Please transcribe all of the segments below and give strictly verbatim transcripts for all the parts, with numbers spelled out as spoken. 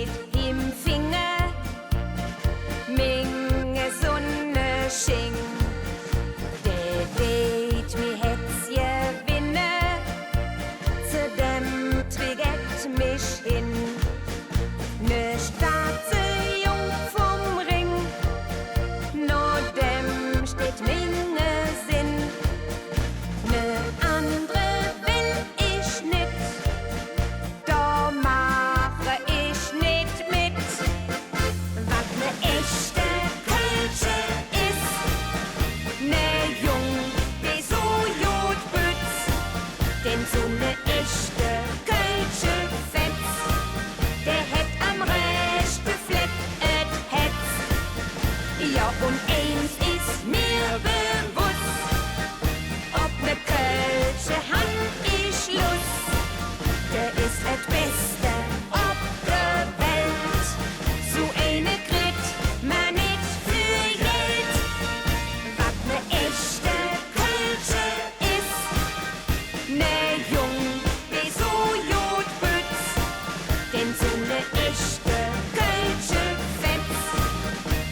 Em Finger minge Sunnesching, dä deit mi Hätz gewinne, zo däm twicke ich mich hin. Ne staatsche Jung vum Rhing, no däm steiht minge Sinn. Ne andere well ich nit, do maache ich nit met. Wat ne echte Kölsche es, ne Jung, dä su god bütz, denn su ne echte kölsche Fetz, dä hät am rechte Fleck et Hätz. Jo, un eins es mir bewuss, op ne Kölsche han ich Luss. Dä es et Beste op der Welt. Su eine kritt mer nit för Geld. Wat ne echte Kölsche es, ne Jung, dä su god bütz, denn su ne echte kölsche Fetz,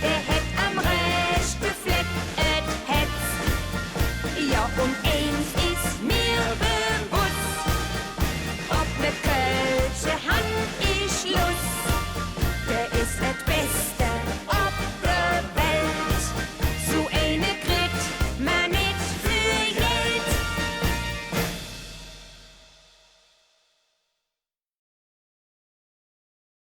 dä hät am rechte Fleck et Hätz. Jo, un